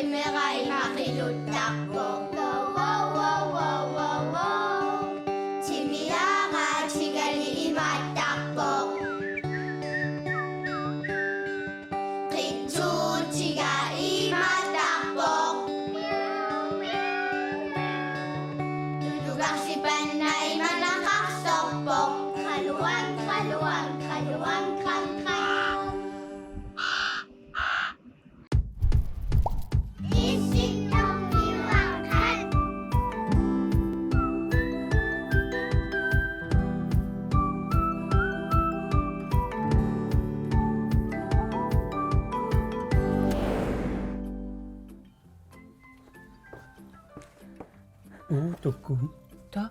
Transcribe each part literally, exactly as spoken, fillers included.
Timera ima qiluttarpoq. Wow, wow, wow, wow, wow, wow. Timiara tigali imaattarpoq. Qitsuutiga imaattarpoq. Tulugarsipanna imanaqarsorpoq. Qaluang, qaluang, qaluang, qang, qang. Uu, tukkui. Ta,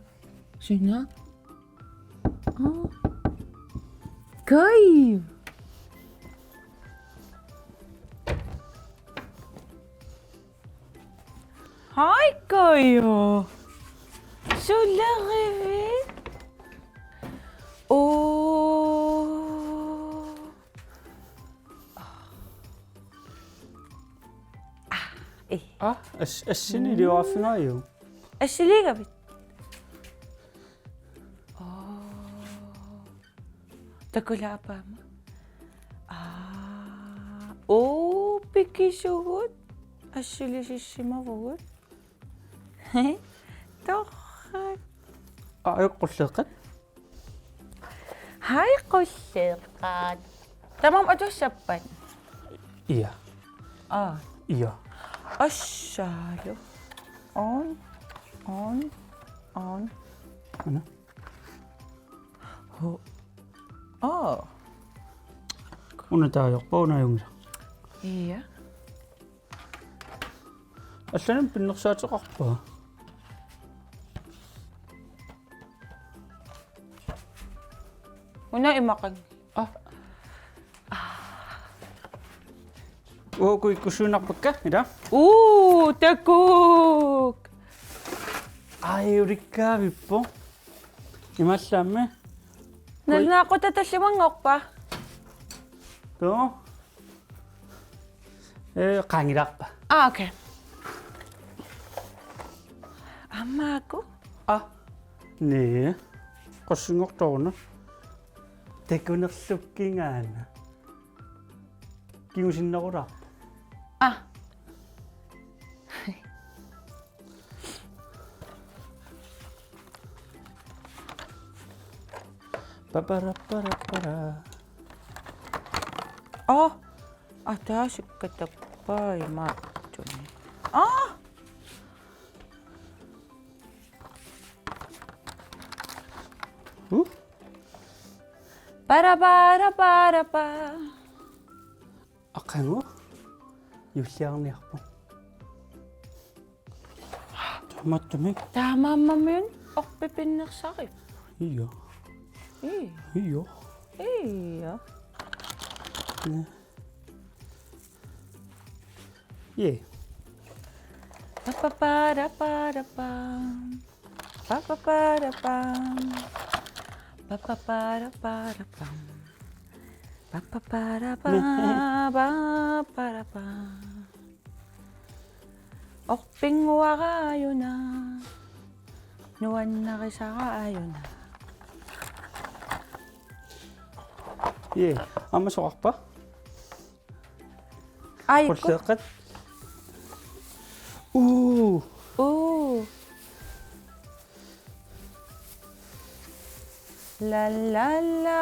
suna? Aa. Kai. Hej, Kaju. Sulerivit? Oo. Ah, eh. Ah, as-, assini iliorarfigaaju. Assiliigavit? Oo. Takulaarpaama. Aa, oo, pikisugut. Assilissimavugut. Torrak. Aa, qulleqqat. Hej, qulleqqat. Tamarmik atussappat? Ia. Aa. Ia. Assaalu. On, on, on. Ana. Ho. Aa. Una taajorpa, una ajunngilaq. Ia. Allanik pinnersaateqarpa? Una imaqanngilaq. Aa. Uku ikkussuinnarpakka, ila? Uu, takuuk! Ai, ulikkaavippoq. Imaallaammi. Nalunaaquttap tallimanngorpa? Tuu. Ee, qaangilaarpa. Aa, okay. Aamma uku? Aa. Nii. Qassinngortoq una. Takunerlukkigaana. Kingusinnerulaarpoq. Aa. Papara, para, para. Aa, ataasikka tappaa imaattuni. Aa! Huh? Para, para, para, pa. Aqagu juulliarniarpoq. Taamaattumik. Taamaammat orpipinnersari. Ia. Ii. Ia. Ia. Naa. Ia. Pa, pa, para, para, pa. Pa, pa, para, pa. Pa, pa, para, para, pa. Pa, pa, para, pa, pa, para, pa. Orpinnguaraajuna. Nuannarisaraajuna. Ia, aamma soqarpa? Ai, qulleqqat. Uu. Uu. La, la, la,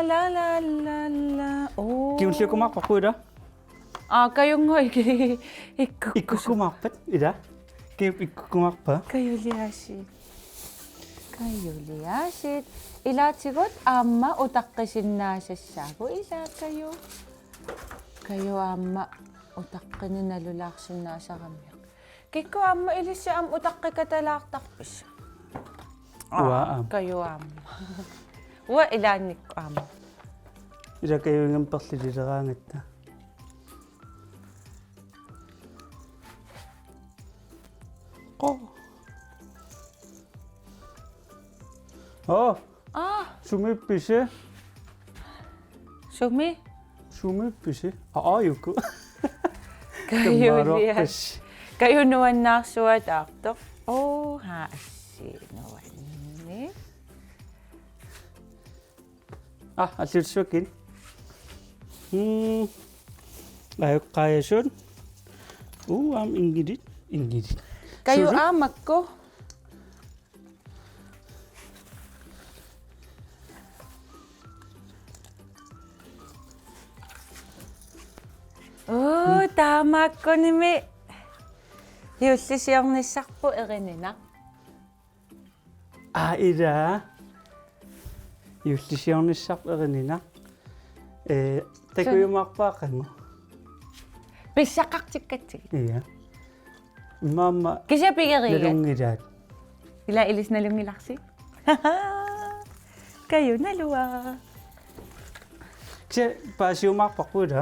la, la, la, la. Uu. Kingulliukkumaarparput, ila? Aa, Kajunngooq ikku-, ikkukku-, ikkukkumaarpat, ila? Kaju ikkukkumaarpa? Kajuliaasiit. Kajuliaasiit. Ilaatigut aamma utaqqisinnaasassaavoq, ila Kaju. Kaju aamma utaqqineq nalulaarsinnaasaramiuk. Kikkut aamma ilissi aamma utaqqikatalaartarpisi? Uanga aamma. Kaju aamma. Uanga ilaannikkut aamma. Ila Kaju ingammik perlilileraangatta. Qo. Aa. Aa. Sumiippisi? Sumi? Sumiippisi? Aa, aajuku. Kajulia. Tammaaluarpassi. Kaju nuannaarsuataartoq. Oha, assi nuanni. Ah, allutsukkin. Hmm. Ajoqqaajasut. Uu, aamma inngilit, inngilit. Kaju. Sulu? Aamma makku. Uu, taamaakkunimi juullisiornissarput erininaq. Aa, ila. Juullisiornissarput erininaq. Ee, takujumaarpara qanga. Pissaqartikkatsigit. Ia. Immaqa aamma. Kisianni pigeriigat. Nalunngilaat. Ila ilissi nalunngilarsi. Kaju naluara. Kisianni paasiumaarparput ila.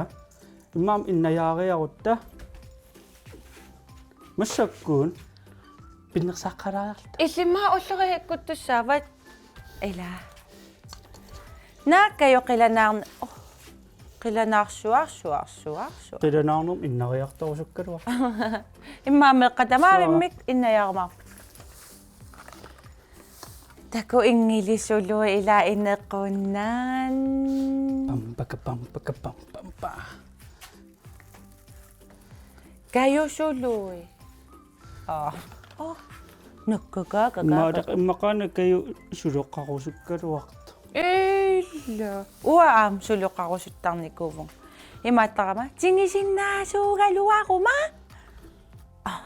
Immaqa aamma innajaariarutta. Massakkut pinnersaaqqaalaariarluta. Illimmi ulloriakkuttussaavat. Ila. Naa Kaju qilanaarn-, oh. Qilanaarsuarsuarsuarsuar. Qilanaarnermik innariartorusukkaluarpoq. Immaqa meeqqat tamaavimmik innajaarumaarput. Takuinngilaq sulu ila inequnaq. Pampaka, pampaka, pampampa. Kaju sului. Aa. Oh. Nakkakaa, kakaa. Immaqa, immaqaana Kaju suloqarusukkaluartoq. Ila. Uanga aamma suloqarusuttarnikuuvunga. Imaattarama, tingisinnaasuugaluaruma. Aa.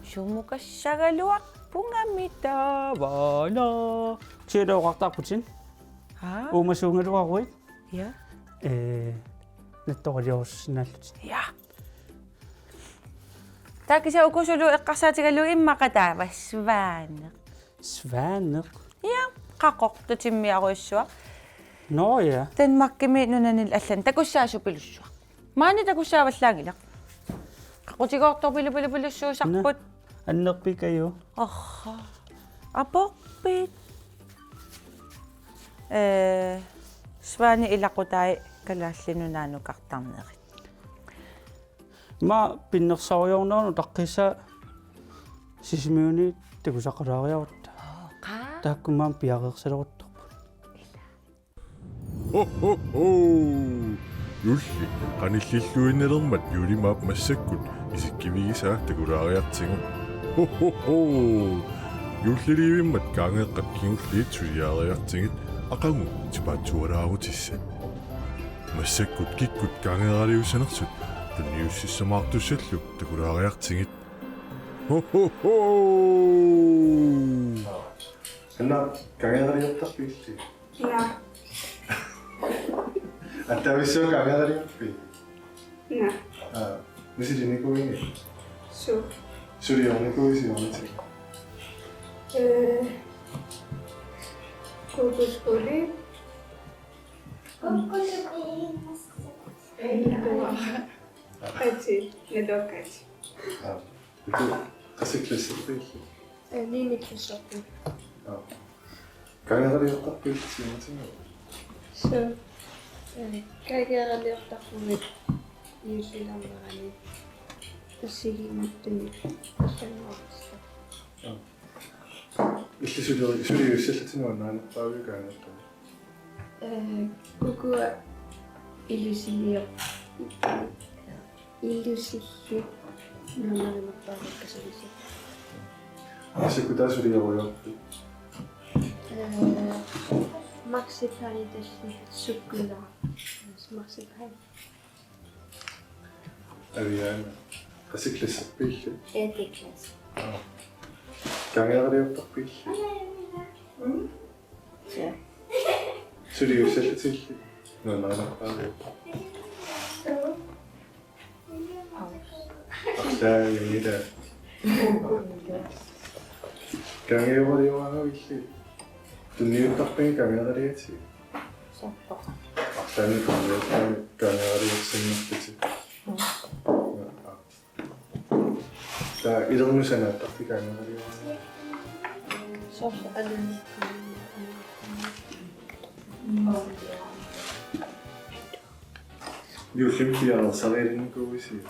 Sumukassagaluarpunga mitaavana. Siulooqartarputit. Haa? Uumasuugaluaruit. Ja. Ee, nattoraliorsinnaallutit. Ja. Taava kisianni uku sulu eqqarsaatigalugu immaqa taava svaneq. Svaneq. Ja, qaqortutimmiarujussuaq. Nå ja. Danmarkimi nunanillu allani takussaasupilussuaq. Maani takussaavallaanngilaq. Qaqutigoortorpilupilupilussuusarput. Nå. Annerpit Kaju. Aha. Aporpit. Ee, svani ilaqutai Kalaallit Nunaanukartarnerit. Immaqa pinnersaarujoorneranut utaqqisa Sisimiuni takusaqalaariarutta. Oqa. Taakku immaqa piareersaleruttorput. Ho, ho, ho! Juulli qanillilluinnalermat juulimaap massakkut isikkivigisaa takulaariartigu. Ho, ho, ho! Juulliliivimmat kaangeeqqat kingulliit suliaariartigit aqagu tipaatsualaarutissat. Massakkut kikkut kaangeeraliussanersut tunniussissamaartussallu takulaariartigit. Ho, ho, ho! Anna, kaangeeraliortarpit illit? Naa. Attavissuaq kaangeeraliorpit? Naa. Aa, misilinikuuinnarpit? Suu. Suliornikuuisi orniti? Ee, kokosbolle. Kokosbolle. Tua. Kati, naluara Kati. Aa. Iku qassit klasserpit illit? Ee, niende klasserput. Aa. Kaangeeraliortarpit illit siamatigut? Suu. Ee, kaangeeraliortarpugut juullilaarnerani assigiinngitsunik allanngortissat. Aa. Illit suli-, suliussallutit nuannarinerpaaviuk kaangeeqqamik? Ee, ukua ilusilio-, ilusillit nuannarinerpaavakka sulisut. Massakkut taava suliorujorpit? Ee, marcipanitalik sukkulaaq. Marcipan. Aviana. Qassit klasserpit illit? Sjette klasse. Aa. Kaangeeraliortarpit illit? Mm. Ja. Suliussallutit illit? Nuannarinerpaaviuk? Arlaannik ila. Kaangeeralioraaravit illit? Tunniuttarpigit kaangeeraligatigit? Soorlu. Arlaannik tunniuttarpigit kaangeeraliorsinnarlutit? Mm. Aa. Taava ilernusanaatarpit kaangeeralioraaravit? Soorlu alun. Juullimi piareersarialernikuuisiuk?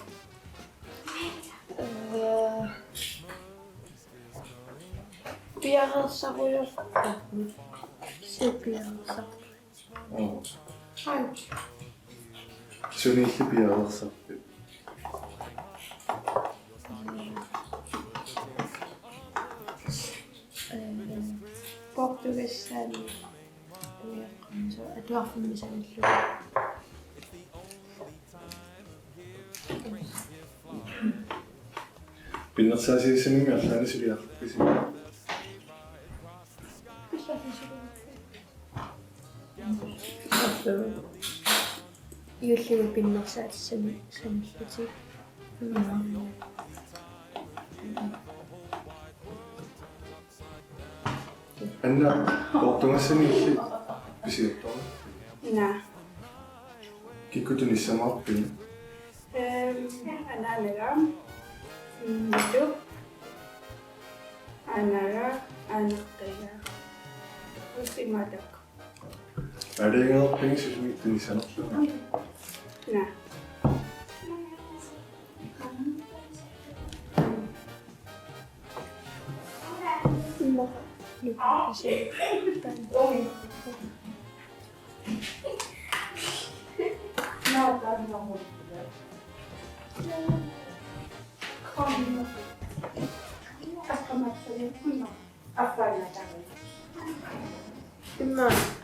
Piareersarujortarput. Kisianni piareersarput. Mm. Ai. Suniilli piareersarpit? Ee, Portugalimi. Atuarfimmi sanillugu. Pinnersaassissamimi arlaannik suliaqarpisi? Juullimi pinnersaassamik sanillutik. Anna, Portugalimi illit pisiartorpit? Naa. Kikkut tunissamaarpit? Ehm, anaanaga, mm, tu, anaanaga, anaanaga. Usimatak. Aalajangerpigit sulisut tunissanerlugit? Naa. Immaqa. Immaqa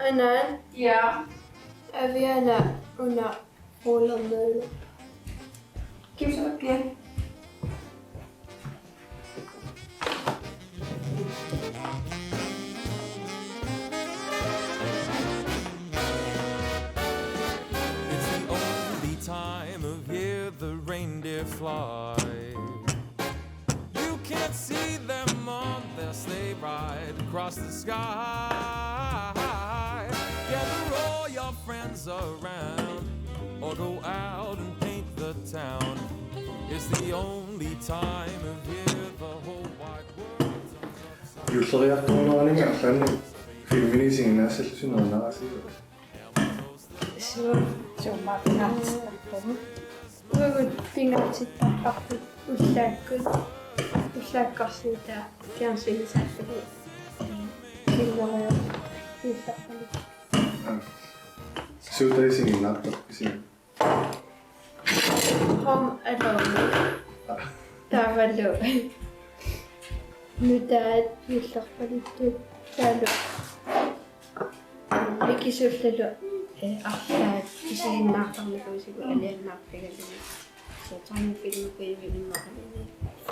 anaanaga. Ja. Aviana una. Kiisalu. It's the only time of year the reindeer fly. You can't see them on their sleigh ride across the sky. Gather all your friends around or go out and paint the town. It's the only time of year the whole wide world turns upside down. Juulleriartornerani arlaannik filmini isiginnaassallusi nuannarisiuk? Suu, suummaapingaartittarpugut. Uagut pingaartittarparput ullaakkut, ullaakkorsiutaa fjernsynissarput. Filmeriarluta juullerpaluttut. Suut isiginnaartarpisi? Home Alone. Taavalu nutaat juullerpaluttut taavalu mikisuullalu, eh, arlaat isiginnaartarnikuusigut alianaarpigalugit. Soorlu film, film,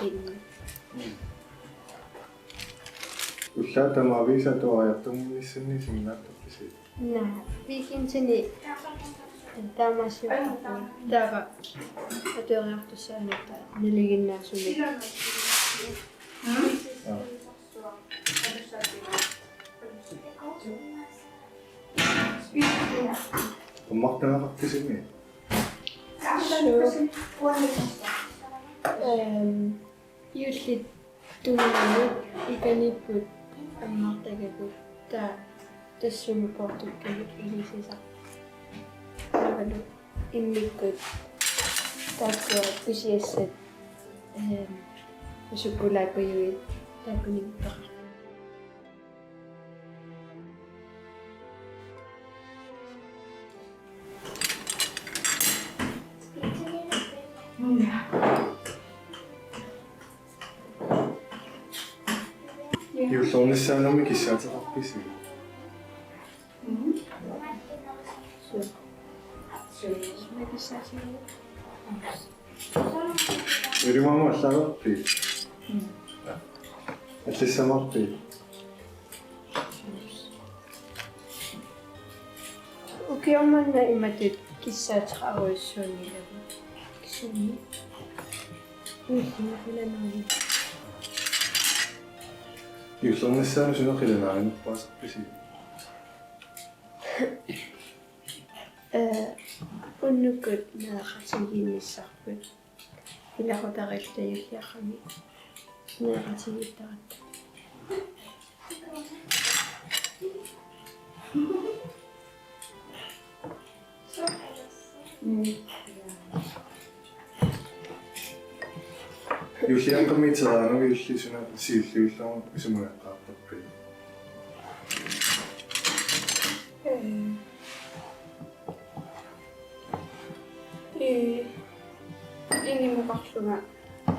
film. Ullaaq tamaviisa atuariartunnginnissinni isiginnaartarpisi? Naa, weekendini taamaasiorpugut taava atuariartussaanngorput nalinginnaasumik. Aa. Ammartagaqarpisinnga? Suu. Ehm, juullit tungaanut ikaniipput ammartagagut, taava tassunga Portugalimi ilisisarput. Taavalu immikkut taakkua pisiassat, ehm, sukkulaakkujuit taakkuninnga peqarput. Juullornissaanermi kissaateqarpisi? Ilimamut allaagarpit? Allissamaarpit? Ukioq manna imatut kissaateqarujussuunngilanga. Kisianni. Ullumi qilanaarluni. Juullornissaanut suna qilanaarinerpaasarpisi? Ee, unnukkut naleqatigiinnissarput. Ilaqutariilluta juulliaqqami naleqatigiittaratta. Mm. Juulliaqqami iteraangat juulli suna siulliullugu isumaqartarpit? Ee. Ee. Inimukarlunga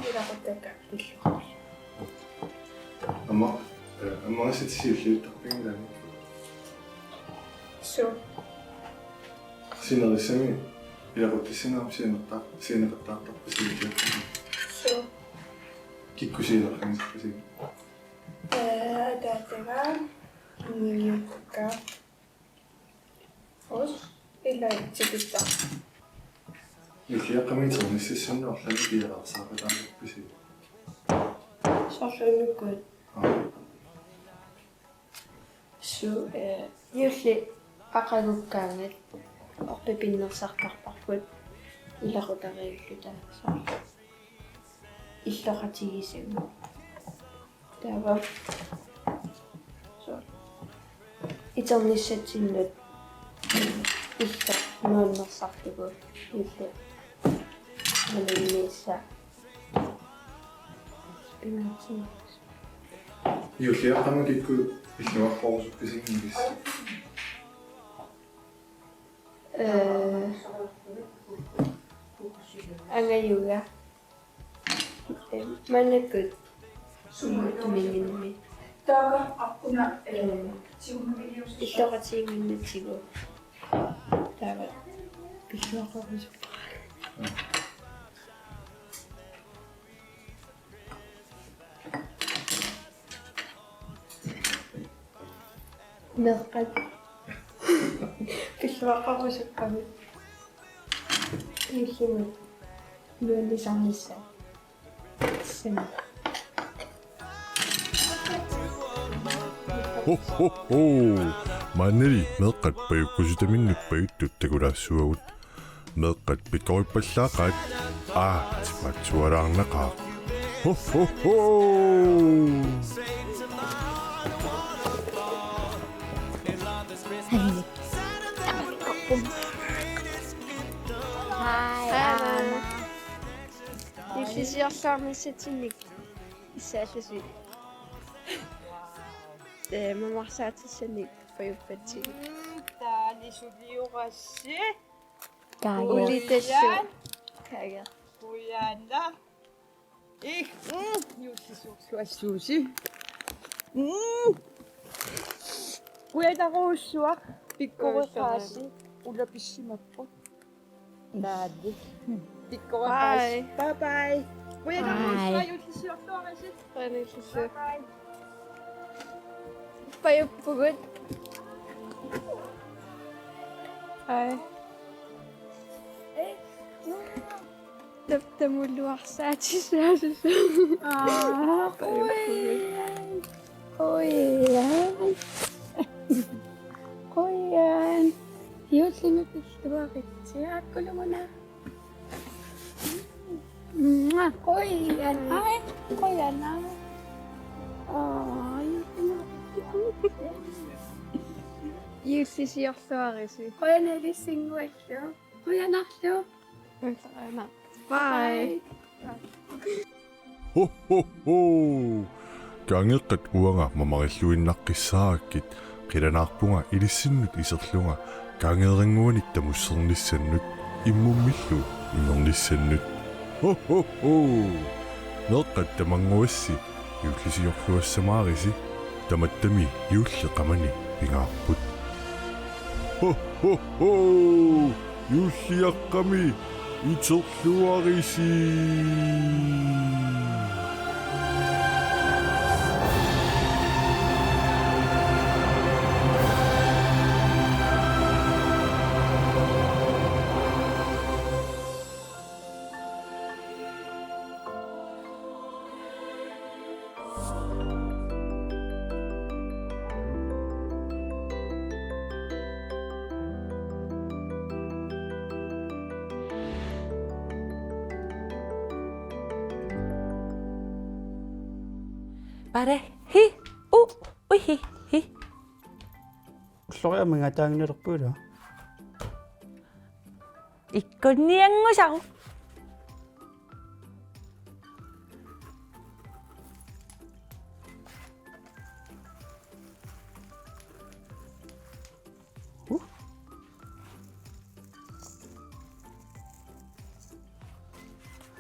ilaquttakka pilluarlunga. Amma, ee, amma sit siulliuttarpingalu. Suu. Sinerissami ilaquttassannik aamma sianertar-, sianeqattaartarpisi siulliuttami. Suu. Kikkut sianeqartarpisi? Ee, ataataga, umiukka. Os, ila tikittar. Juulliaqqami iternissassinnut arlaannik piareersaaruteqartarpisi? Soorlu umiukkuit. Aa. Suu, ee, juulli aqagukkaangat orpipinnersartarparput ilaqutariilluta soorlu illoqatigisagut. Taava. Suu. Iternissatsinnut illoq nuannersarlugu juulli. Malinniissa. Pingaartumik. Juulliaqqami kikkut pilluaqqusinnaappisi? Ee, angajuga. Ee, maannakkut. Sumut tuminginmi. Taava appuna, ee, ee, illoqatigiinngitsugu. Taava pilluaqqusinnaappara. Meeqqat. Pilluaqqusinnaapput. Illimut. Nuannisarnissaa. Sen. Ho, ho, ho. Maannali meeqqat pajukkusutaminnut pajuttut takulaassuagut. Meeqqat pikkorippallaaqaat. Aa, tipaatsualaarnaqaaq. Ho, ho, ho. Hej, Anna. Juullisiorluarnissatsinnut. Issaallusi. Ee, mamarsaatissanik pajuppatsigut. Mm, taanna suliorassi. Kage. Ulitassu. Kage. Qujanaq. Ih, mm, juullisiorluassuusi. Mm. Qujanarujussuaq, pikkoreqaasi, ulapissimappoq. Naali. Pikkoreqaasi. Bye. Bye bye. Qujanarujussuaq, juullisiorluarisi. Qujanarujussuaq. Bye bye. Pajuppugut. Hej. Tap-, tamuluarsaatissaasoq. Aa, pajuppugut. Ui. Ui. Qujan. Juullimi pilluaritsi. Aakkuluuna. Mua, qujan. Ai, qujan. Ai. Juullisiorluarisi. Qujan ilissinnguallu. Qujanarlu. Qujanaq. Bye. Bye. Ho, ho, ho! Kangeqqat uanga mamarilluinnaqqissaarakkit, qilanaarpunga ilissinnut iserlunga kangeerannguanik tamussernissannut immummillu imernissannut. Ho, ho, ho! Meeqqat tamannguassi juullisiorluassamaarisi, tamattami juulli qamani pingaarput. Ho, ho, ho! Juulliaqqami iterluarisi. Pare, hi, u, ui, hi, hi. Ulloriaq amigataanngillerpugut. Ikkunnianngusaruk.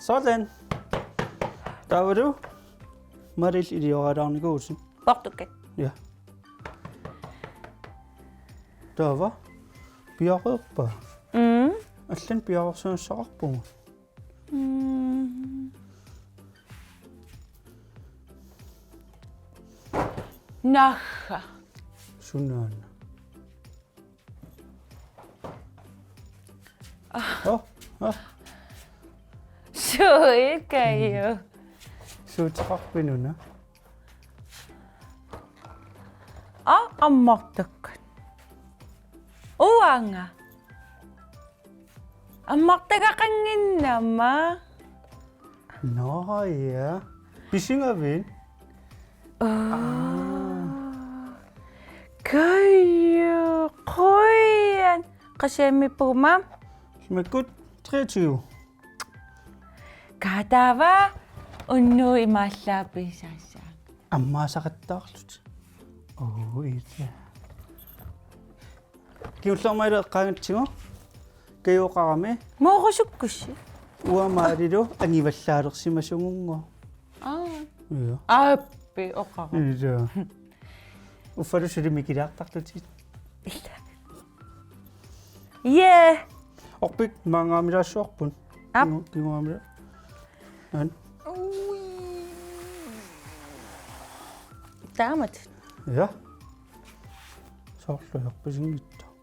Sådan. Taavalu Maril ilioralaarnikuuvutit. Poortukkat. Ja. Taava. Piareerpa? Mm. Allanik piareersimassaqarpugut. Mm. Nagga. Sunaana. Oh, oh. Suukayu. Suuteqarpit una? Aa, ammartakkat. Uanga. Ammartagaqannginnama. Nå ja. Pisingavit? Aa. Kaju, qujan. Qasiammi puma? Smikkut treogtyve. Kaataava unnu imaallaappisaassaa. Ammaasaqattaarlutik. Oo, ita. Kingullermik eqqaagatsigu. Kajoqarami. Moorusukkussi. Uamaalilu angivallaalersimasugunngooq. Aa. Ja. Aappi oqarami. Ja. Uffalu suli mikilaartarlutit. Ila. Yeah. Orpik maanngaanniilaassuarput. Aap. Kingu-, kinguaamila. An. Ui. Taamatut. Ja. Soorlu orpisinngitsoq.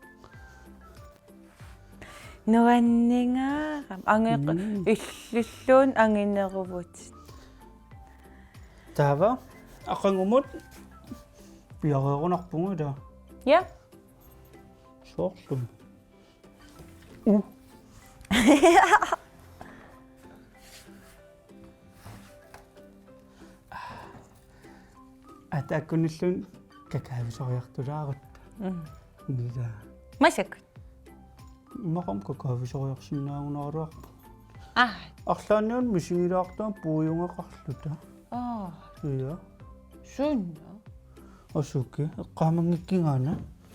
Nuanningaarami. Angeq-, mm, illilluunniit angineruvutit. Taava aqagumut piareerunarpugut ila. Ja. Soorlu. Uh. Ataakkunilluunniit kakaavisoriartulaarutta. Mm. Ila. Massakkut. Immaqa aamma kakaavisoriarsinnaagunaraluarpugut. Aa. Arlaanniuna misigilaartugut puigugaqarluta. Aa. Ja. Suna? Asuki, eqqaamanngikkigaana.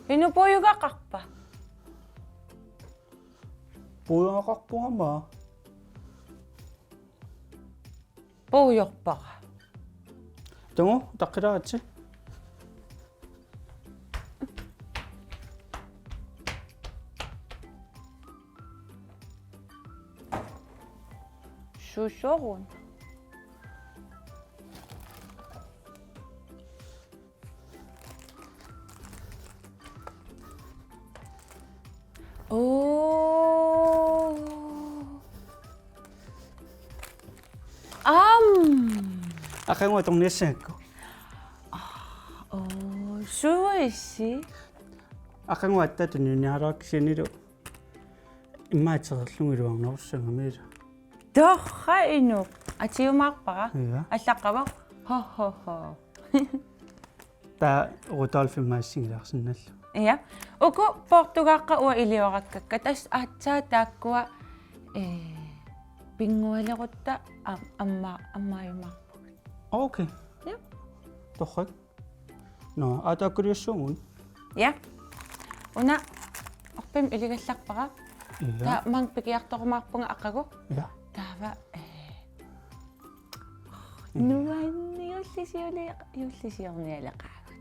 Inuk puigugaqarpa? Puigugaqarpunga aamma. Puigorpara. Takuuk, utaqqilaaritsi. Susoq una. Oo. Aam. Aqagu atorniassagakku. Oo, suisi. Aqagu aatsaat tunniunniaraluarpoq kisiannilu immaqa atereerlunga iluarnerussagamilu. Torrak inuk. Atiumaarpara. Ja. Allaqqavoq. Ho, ho, ho. Taava Rudolf imaassigilaarsinnaallugu. Ja. Uku poortugaakka uanga iliorakkakka. Tassa aatsaat taakkua, ee, pinngualerutta am-, amma-, ammaajumaarpugut. Okay. Ja. Torrak. Nå, aataakkuliassuugut. Ja. Una orpimik iligallarpara. Ja. Taava maanga pikiartorumaarpunga aqagu. Ja. Taava, ee, nuanni juullisiuli-, juullisiornialeqaagut.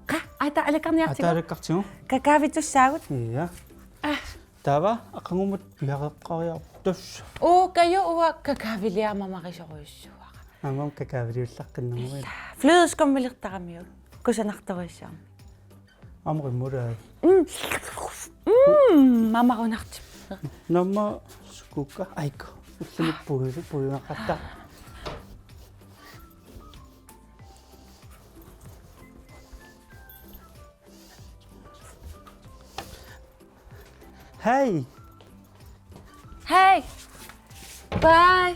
Qaa, aatsaat alakkarniartigu. Aatsaat alakkartigu. Kakaavitussaagut. Ja. Aa. Taava aqagumut piareeqqariartussaq. Uu, Kaju uanga kakaaviliaamamarisorujussuuara. Aamma kakaaviliullaqqinnermik. Flødeskummilertaramiuk. Kusanartorujussuarmik. Aamma qimmulaat. Mm. Mm, mamarunartip. Naamma sukukka aiko. Ullumikkut puisu-, puigaqatta. Hey. Hey. Bye.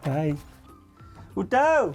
Bye. Utau.